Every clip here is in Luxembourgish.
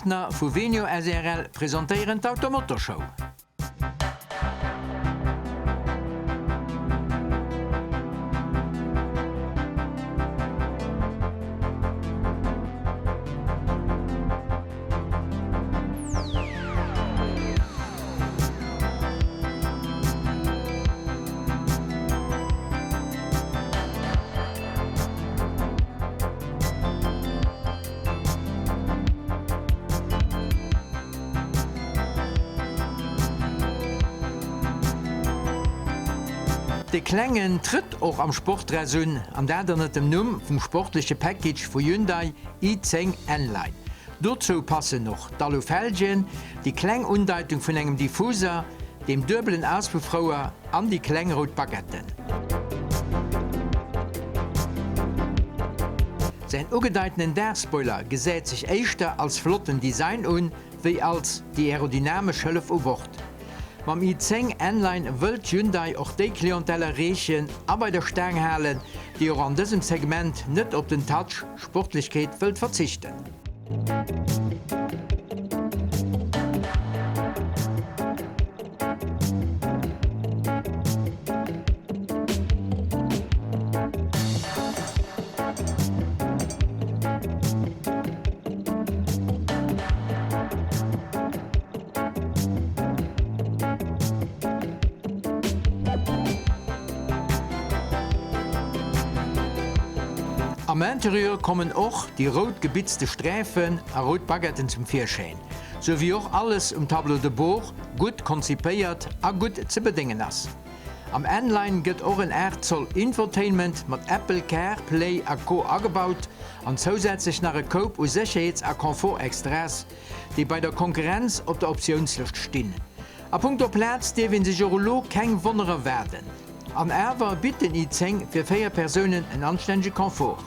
Partner vu Venio srl presentéieren d'Automotorshow. De Klengen trëtt och am Sportdress un, an dat ënnert dem Numm vum sportleche Package vu Hyundai i10 N-Line. Dozou passen och d'Alufelgen, déi kleng Undeitung vun engem Diffuser, dem duebelen Auspuffrouer an déi kleng rout Baguetten. Säin ugedeitenen Daachspoiler gesäit sech éischter als flotten Design un, wéi als déi aerodynamesch Hëllef u Bord. Mam i10 N-Line wëllt Hyundai och déi Clientèle erreechen a bei der Staang halen, déi och an dësem Segment net op den Touch Sportlechkeet wëllt verzichten. Am Interieur kommen och déi rout gebitzte Sträifen a rout Baguetten zum Virschäin, sou wéi och alles um Tableau de bord gutt konzipéiert a gutt ze bedéngen ass. Am N-Line gëtt och en 8 Zoll Infotainment mat Apple Car Play a Co agebaut an zousätzlech nach e Koup u Sécherheets a Confort-Extras, déi bei der Konkurrenz op der Optiounslëscht stinn. A punkto Plaz dierf een sech och elo keng Wonner erwaarden. An awer bitt den i10 fir 4 Persounen en anstännege Confort.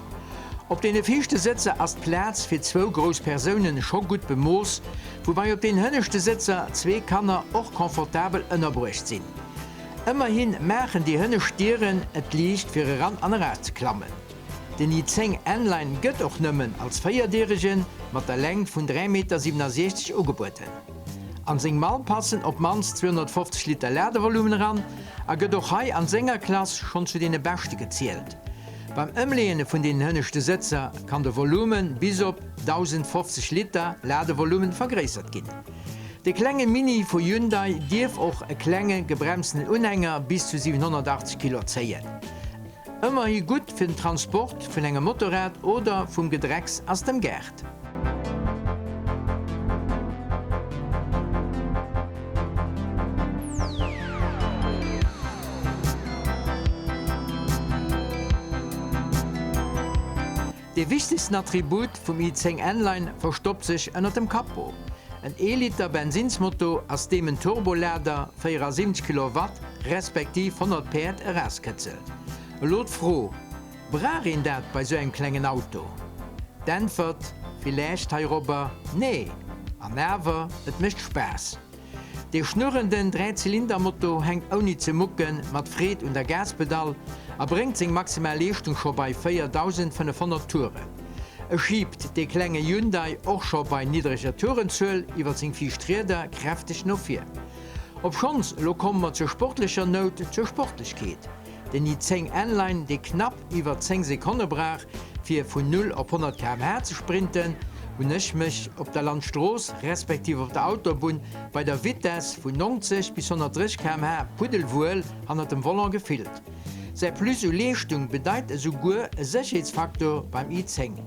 Op deene viischte Sëtzer ass d'Plaz fir zwou grouss Persounen scho gutt bemooss, woubai op den hënneschte Sëtzer zwee Kanner och confortabel ënnerbruecht sinn. Ëmmerhi maachen déi hënnescht Dieren et liicht fir eran an eraus ze klammen. Den i10 N-Line gëtt och nëmmen als véierdierege mat der Längt vun 3,67 Meter ugebueden. An seng Mall passen op mannst 250 Liter Ladevolumen eran a gëtt och hei an senger Klass schonn zu deene beschte gezielt. Beim Ëmleeën vun den hënneschte Sëtzer kann de Volume bis op 1.050 Liter Ladevolumen vergréissert ginn. De klenge Mini vu Hyundai dierf och e klenge gebremstenen Unhänger bis zu 780 Kilo zéien. Ëmmerhi gutt fir den Transport vun engem Motorrad oder vum Gedrecks ass dem Gaart. Dee wichtegsten Attribut vum i10 N-Line verstoppt sech ënnert dem Capot. En Ee-Liter Bensinnsmotor, ass deem en Turbolader 74 Kilowatt respektiv 100 Päerd erauskëtzelt. Elo d'Fro, Brauch een dat bei sou engem klengen Auto? D'Äntwert villäicht heirobber, Nee! An awer, et mécht Spaass. Dee schnurrenden Dräizylindermotor hänkt ouni ze mucken mat Freed un der Gaspedall a bréngt seng maximal Leeschtung scho bei 4.500 Touren. E schiibt dee klenge Hyundai och scho bei niddreger Tourenzuel iwwer seng viischt Rieder kräfteg no vir. Obschonns, elo komme mer zur sportlecher Nout, zur Sportlechkeet. Den i10 N-Line, dee knapp iwwer 10 Sekonne brauch, fir vun 0 op 100 km/h ze sprinten, hunn ech mech op der Landstrooss respektiv op der Autobunn bei der Vitess vun 90 bis 130 km/h puddelwuel hannert dem Volant gefillt. Säi Plus u Leeschtung bedeit esou guer e Sécherheetsfaktor beim i10.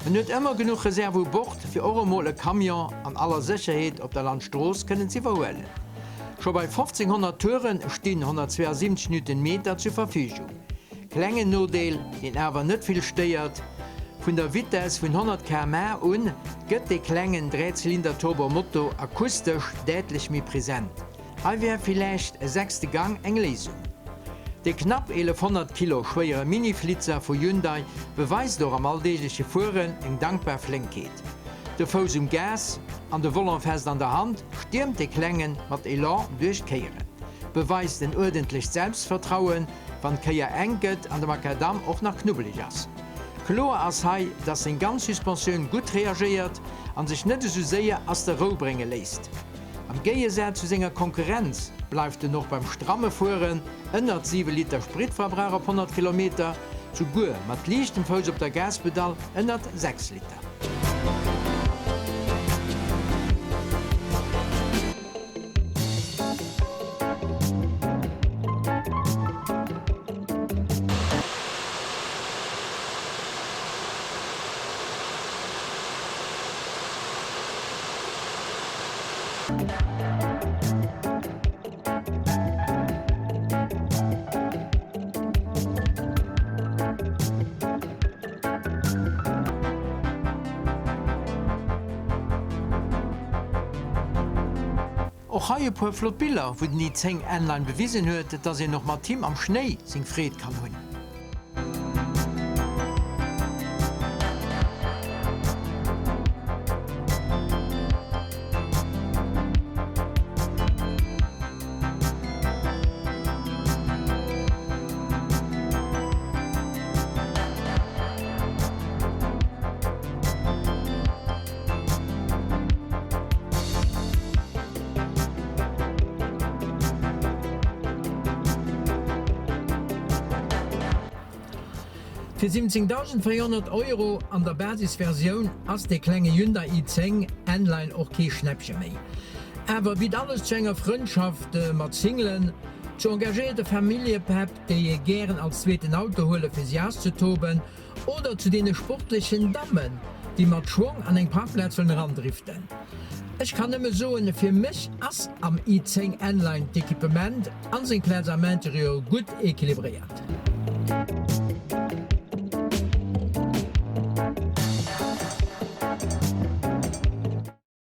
En huet ëmmer genuch Reserve u Bord, fir och emol e Camion an aller Sécherheet op der Landstrooss kënnen z'iwwerhuelen. Scho bei 1500 Touren stinn 172 Newtonmeter zur Verfügung. Klengen Nodeel, deen awer net vill stéiert, Vun der Vitess vun 100 km/h un gëtt dee klengen Dräizylinder-Turbomotor akustesch däitlech méi present. Hei wär villäicht e sechste Gang eng Léisung. De knapp 1100 Kilo schwéiere Mini-Flitzer vu Hyundai beweist och am alldeegleche Fueren eng dankbar Flénkheet. De Fouss um Gas an de Volant fest an der Hand stiermt de Klengen mat Elan duerch d'Kéieren, beweist en uerdentlecht Selbstvertrauen, wann d'Kéier enk gëtt an de Makadam och nach knubbeleg ass. Kloer ass hei, dass seng ganz Suspensioun gutt reagéiert an sech net esou séier ass der Rou brénge léisst. Am Géigesaz zu senger Konkurrenz bleift en och beim stramme Fueren ënnert 7 Liter Spritverbrauch op 100 Kilometer, souguer mat liichtem Fouss op der Gaspedall ënnert 6 Liter. Och hei e puer flott Biller wou den i10 N-Line bewisen huet, dass een och mat him am Schnéi seng Freed kann hunn. Fir 17.400 Euro an der Basisversioun ass dee klenge Hyundai i10 N-Line och kee Schnäppche méi. Awer bitt alles zu enger Frëndschaft mat Singlen, zu engagéierte Familljepäpp, déi ee gären als zweeten Auto huele fir si auszetoben, Oder zu deene sportlechen Dammen, déi mat Schwong an eng Parkplaz wëllen erandriften. Ech kann nëmme soen, fir mech ass am i10 N-Line d'Equipement an seng Plaz am Interieur gutt equilibréiert.